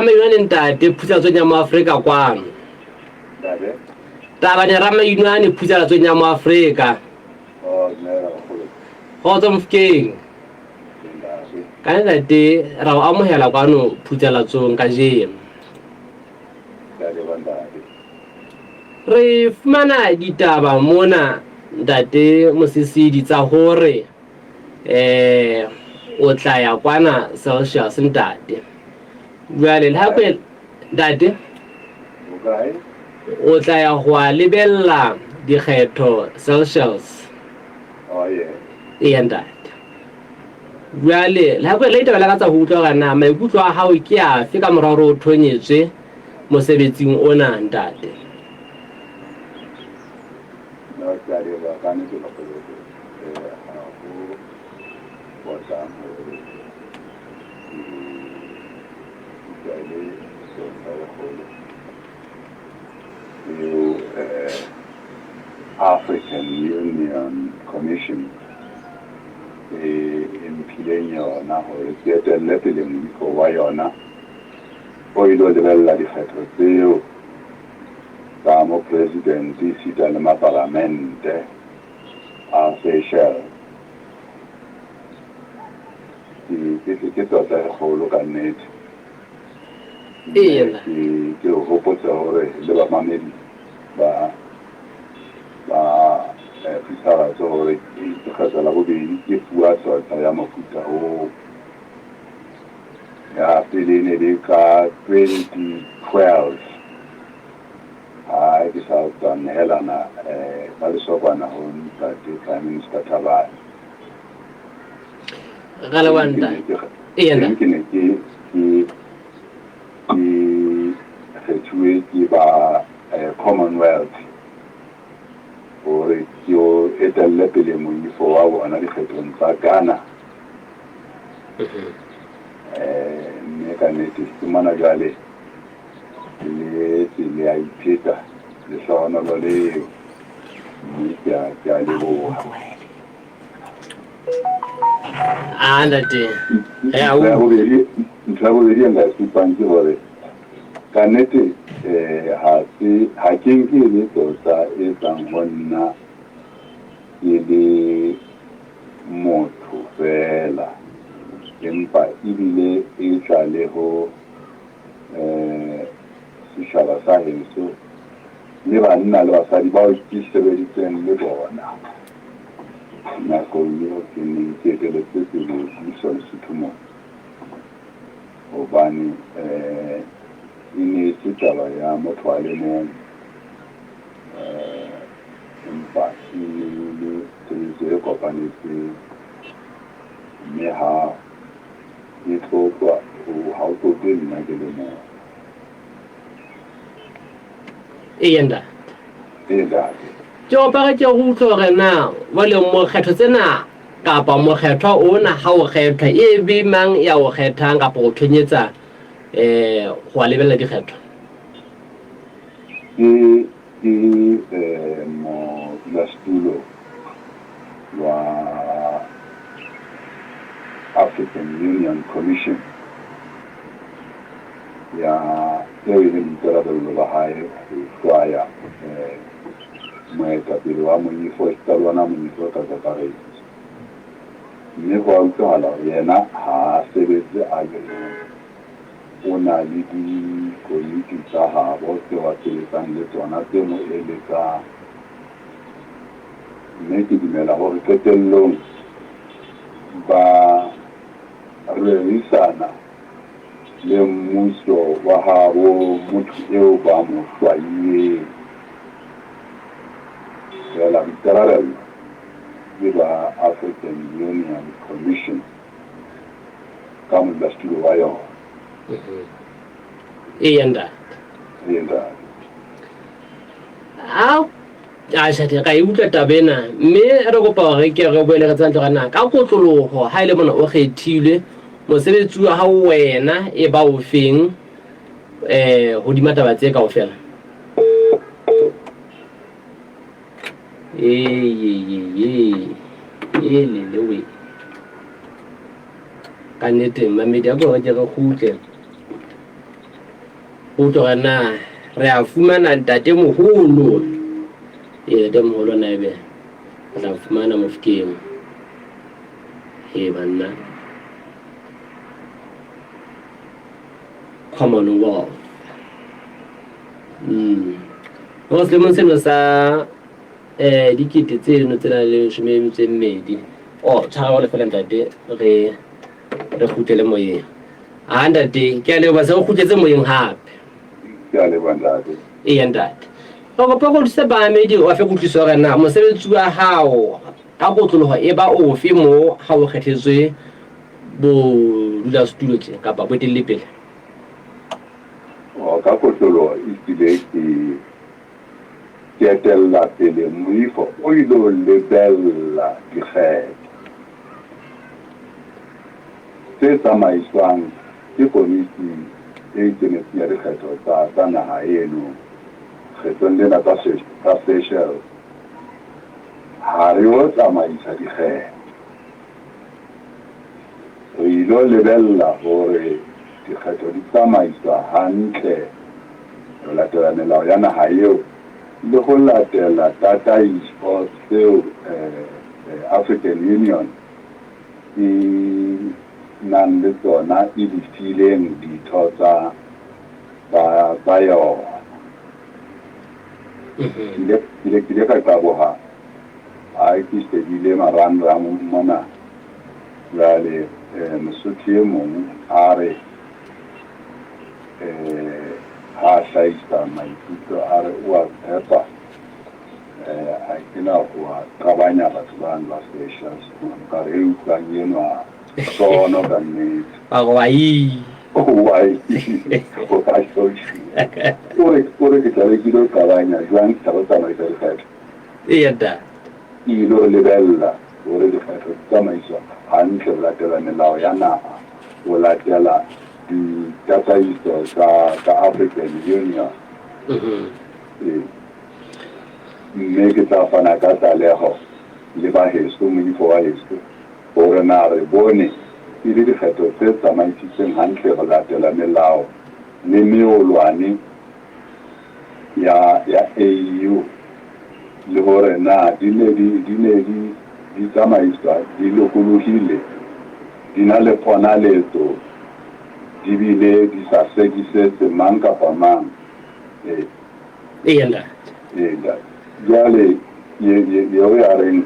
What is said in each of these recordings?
Ramainwane ntate Phutsatsong ya Moafrika kwano. Ntate. Tabane Ramainwane Phutsatsong ya Moafrika. Oh, dumela nkgono. Kgotso Mofokeng. Ntate. Ka ntate ra o amohela kwano Phutsalatsong kajeno. Ke a leboha ntate. Re fumana ditaba mona ntate Mosisidi tsa hore eh o tla ya kwana Celsius ntate. Jwale le hape ntate o tla ya go a lebella dikgetho Celsius. Oh yeah. Eya ntate. Jwale le hape le ditaba la ka tsa ho utlwa hore na maikutlo a hao ke afe ka mora hore o thonyetswe mosebetsing ona ntate. No, ke a leboha ka nnete Makgoloko. Ha ho potang hore ke utlwa e le tlotla e kgolo eo African Union Commission e mphileng yona hore ke etelle pele moifo wa yona o ilo lebella dikgetho tseo tsa mopresidente esita le mapalamente a Seychelles. Ke, ke, ke tlotla e kgolo ka nnete. Ena. Ke, ke o hopotse hore le bamamedi ba, ba eh, Phusalatso hore ke kgetlo la bobedi ke fuwa tlotla ya mofuta oo. Ya pele e ne le ka 2012 ha ke sa tswa nehelana eh, ka lesokwana ho ntate Prime Minister Thabane. Ra leboha ntate. Eya Teng ntate. ke ne ke ke ke kgethuwe ke ba eh, Commonwealth hore ke o etelle pele moifo wa bona dikgethong tsa Ghana. Mme ka nnete ke mona jwale le etse le a ipheta lehlohonolo leo, mme ke a ke a leboha. A ntate. Re a Ntho ya utlwa. bobedi, ntho ya bobedi e nka e supang ke hore ka nnete ha se ha ke nke e le tlotla e tlang ho nna ke le motho feela, empa ebile e tla le ho setjhaba sa heso le banna le basadi bao ke sebeditseng le bona nakong eo ke neng ke eteletse pele puso Lesotho mona. Hobane e ne e se taba ya motho a le mong, empa e ne e le tshebetso e kopanetsweng. Mme ha e tlotlwa, ha o tlotlwe nna ke le mong. Eya ntate. Ee ntate. Ke opa re ke re utlwe hore na jwale mokgetho tsena kapa mokgethwa ona ha o kgethwa e be mang ya o kgethang kapa o thonyetsa go a lebella dikgetho? Ke ke modulasetulo wa African Union Commission ya eo e leng boikarabello ba hae ho hlwaya moetapele wa moifo esita le ona moifo ka kakaretso. Mme ho a utlwahala hore yena ha a sebetse a le mong, o na le dikomiti tsa habo tseo a sebetsang le tsona tse mo eletsang. Mme ke dumela hore qetellong ba rerisana le mmuso wa habo motho eo ba mo hlwaileng. Feela boikarabello ke ba African Union Commission ka modulasetulo wa yona. Eya ntate. Ee ntate. A Ashate ra e utlwa taba ena mme re kopa hore ke re boele re tsantle hore na ka kotloloho ha e le mona o kgethilwe mosebetsi wa hao wena e ba o feng hodima taba tse kaofela. Ee lele we. Ka nnete mmamedi a ko re ke re kgutle. Utlwa hore na re a fumana ntate moholo. Ee, ntate moholo na ebe re tla fumana Mofokeng. Ee banna. Commonwealth. Ho selemong seno sa dikete tseno tse nang le leshome le metso e mmedi. Oh, tshwara ho lefela ntate re re kgutlele moyeng. Ah ntate, ke a leboha se o kgutletse moyeng hape. Ke a leboha ntate. Eya ntate. Re kopa go thuse baamedi o fe kutlwiso hore na mosebetsi wa hao ka kotloloho e ba ofe mo ha o kgethetswe bodulasetulo tje kapa boetelli pele. Oh, ka kotloloho ehlile ke ke etella pele moifo o ilo lebella dikgetho tse tsamaiswang ke Komiti e Ikemetseng ya Dikgetho tsa tsa naha eno. Kgethong lena tsa tsa Seychelles ha re yo tsamaisa dikgetho. Re ilo lebella hore dikgetho di tsamaiswa hantle ho latela melao ya naha eo le ho latela tataiso tseo African Union e nang le tsona e di fileng ditho tsa tsa tsa yona. Ke ile ke ile ka qaboha ha ke shebile marangrang mona jwale Mosotho e mong a re ha a hlahisa maikutlo a re o a tshepa ha ke na ho a qabanya batho bano ba Seychelles ka re e utlwang enwa sono ka nnete. Ba re wai. Wai o ka o re o re ke tlabe ke ilo qabanya jwang ke tla go tsamaisa dikgetho. Eya ntate. Ke ilo lebella hore dikgetho di tsamaiswa hantle ho latela melao ya naha, ho latela ditataiso tsa tsa African Union. Ee. Mme ke tla fana ka tlaleho le ba heso, moifo wa heso, hore na re bone e le dikgetho tse tsamaisitsweng hantle ho latela melao le meolwane ya ya AU le hore na di ne di di ne di di tsamaiswa di lokolohile, di na le ponaletso, di bile di sa sekisetse mang kapa mang. Ee. Eya ntate. Ee ntate. Jwale ye ye eo ya reng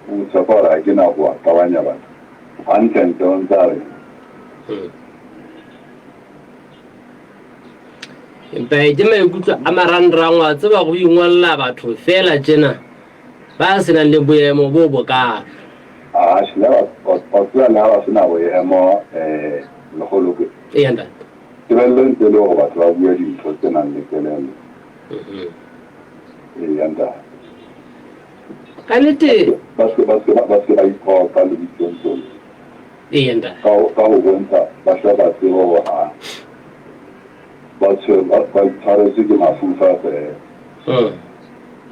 o tshepa hore ha ke na ho a qabanya batho. Hantlentle o ntsa reng? Empa ke maikutlo a marangrang wa tseba go ingwalla batho fela tjena ba senang le boemo bo bokaalo. Ah, hlile ba tseba le ha ba sena boemo lekgolo. Eya ntate. Tebello e ntse e le hore batho ba bue dintho tse nang le kelello. Eya ntate. Ka nnete. Ba se ba se ba se ba iphoqa le ho itlontlolola. Eya ntate. Ka ho ka ho bontsha ba hloka tsebo ho hang. Ba tshwe ba ba itshwaretswe ke mafufa feela.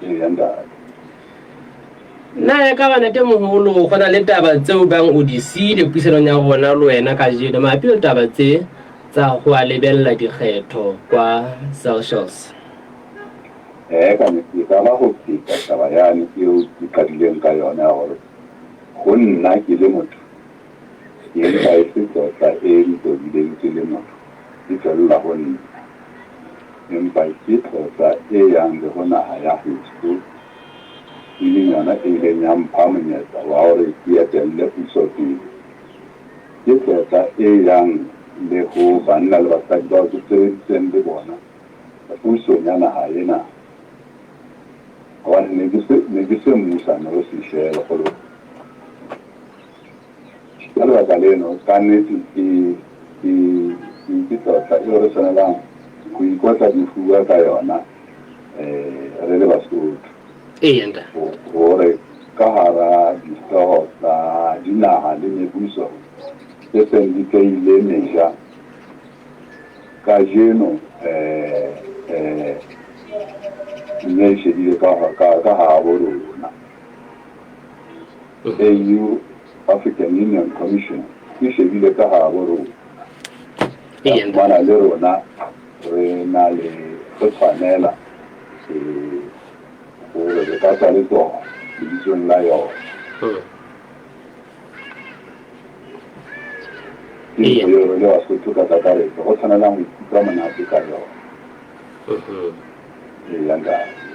Eya ntate. Na e ka ba ntate moholo go na le taba tseo bang o di siile puisanong ya rona le wena kajeno mabapi le taba tse tsa go a lebella dikgetho kwa Seychelles? Ee, ka nnete e ka ba go feta taba yane eo ke qadileng ka yona ya hore ho nna ke le motho ke empa e se tlotla e ntobileng ke le motho e tswella ho nna, empa ke tlotla e yang le ho naha ya heso, e leng yona e ileng ya mpha monyetla wa hore ke etelle puso pele. Ke tlotla e yang le ho banna le basadi bao ke sebeditseng le bona pusong ya naha ena. Hobane ne ke se ne ke se mmusane o Seychelles kgolo. Ka lebaka leno, ka nnete ke ke ke ke tlotla eo re tshwanelang ho ikotla difuba ka yona re le Basotho. Eya ntate. Hore ka hara dihlooho tsa dinaha le mebuso tse seng di teile meja kajeno mme e shebile ka ka ka habo rona. AU African Union Commission e shebile ka habo rona. Ka fumana le rona re na le re tshwanela hore re ka tswa letsoho lebitsong la yona. Ke ntho eo re le Basotho ka kakaretso re tshwanelang ho ikutlwa monate ka yona. Eya ntate.